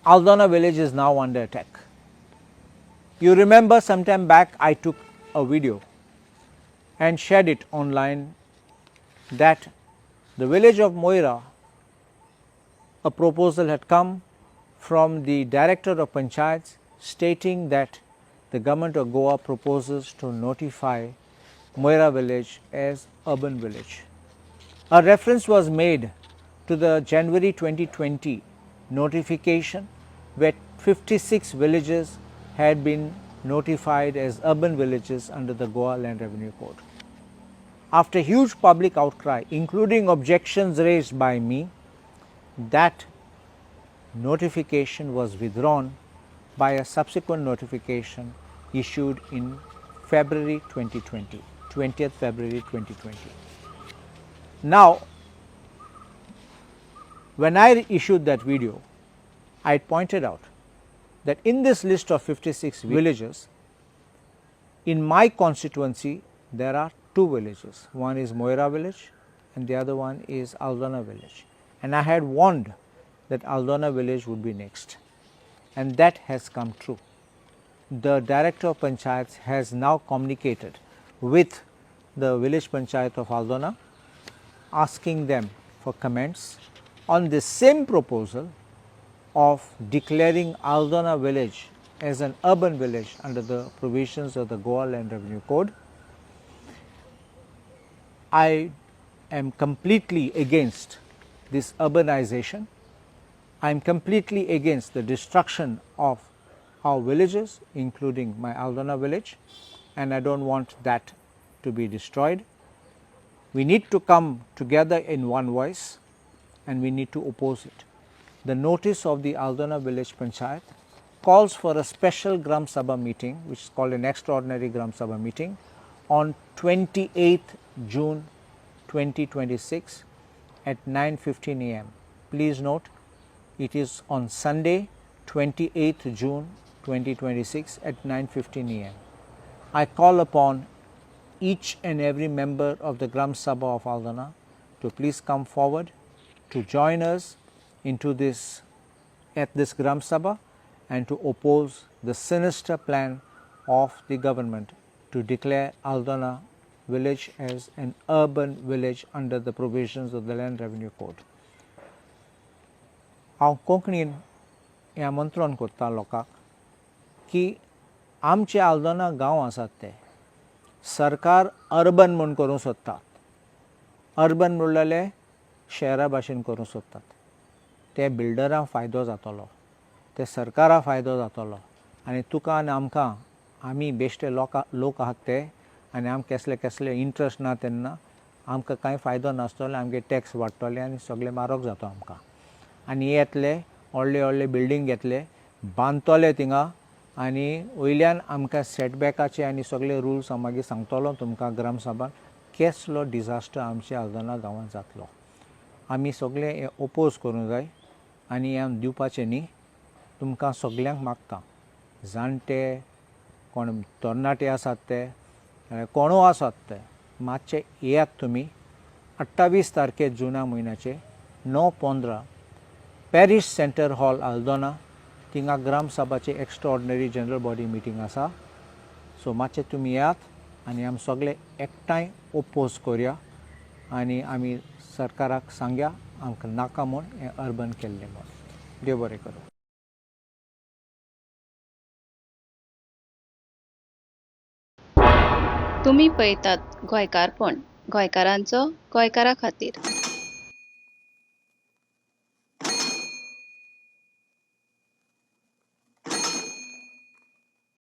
Aldona village is now under attack. You remember some time back I took a video and shared it online that the village of Moira, a proposal had come from the director of panchayats stating that the government of Goa proposes to notify Moira village as urban village. A reference was made to the January 2020 notification where 56 villages had been notified as urban villages under the Goa Land Revenue Code. After huge public outcry, including objections raised by me, that notification was withdrawn by a subsequent notification issued in February 2020, 20th February 2020. Now, when I issued that video, I had pointed out that in this list of 56 villages, in my constituency, there are two villages. One is Moira village and the other one is Aldona village. And I had warned that Aldona village would be next, and that has come true. The director of panchayats has now communicated with the village panchayat of Aldona, asking them for comments on the same proposal of declaring Aldona village as an urban village under the provisions of the Goa Land Revenue Code. I am completely against this urbanization. I am completely against the destruction of our villages, including my Aldona village, and I do not want that to be destroyed. We need to come together in one voice and we need to oppose it. The notice of the Aldona village panchayat calls for a special Gram Sabha meeting, which is called an extraordinary Gram Sabha meeting, on 28th June 2026 at 9:15 a.m. Please note, it is on Sunday, 28th June 2026 at 9:15 a.m. I call upon each and every member of the Gram Sabha of Aldona to please come forward to join us into this at this Gram Sabha and to oppose the sinister plan of the government to declare Aldona village as an urban village under the provisions of the Land Revenue Code. हांव कोंकणीन हें आमंत्रण करता लोकांक की आमचे आल्दोना गांव आसात ते सरकार अर्बन म्हूण करूंक सोदतात. अर्बन म्हणलेले शहरा भाशेन करूंक सोदतात. ते बिल्डरांक फायदो जातलो, ते सरकाराक फायदो जातलो आनी तुका आनी आमकां, आमी बेश्टे लोक आहात ते आनी आमकां केसले केसले इंट्रस्ट ना, तेन्ना आमकां कांय फायदो नासतलो. आमगे टॅक्स वाडटले आनी सगळें म्हारग जाता आमकां. आनी येतले, व्हडले व्हडले बिल्डींग घेतले, बांदतले थिंगा आनी वयल्यान आमकां सेटबॅकाचे आनी सगळे रुल्स हांव मागीर सांगतलो तुमकां ग्रामसभान केसलो डिजास्टर आमच्या आल्दोना गांवांत जातलो. आमी सगळे हें ओपोज करूंक जाय आनी हें दिवपाचें न्ही. तुमकां सगल्यांक मागता, जाणटे कोण तरणाटे आसात ते, कोणू आसात ते, मातशे येयात तुमी 28 तारखे जुना म्हयन्याचे 9:15 पॅरीश सेंटर हॉल, आल्दोना. थिंगा ग्रामसभाचे एक्स्ट्रा जनरल बॉडी मिटींग आसा. सो मातशे तुमी येयात आनी आमी सगळे एकठांय ओपोज करुया आनी आमी सरकाराक सांगया आमकां नाका म्हूण हें अर्बन केल्लें म्हूण. देव बरें करूं. तुमी पळयतात गोंयकारपण, गोंयकारांचो गोंयकारा खातीर.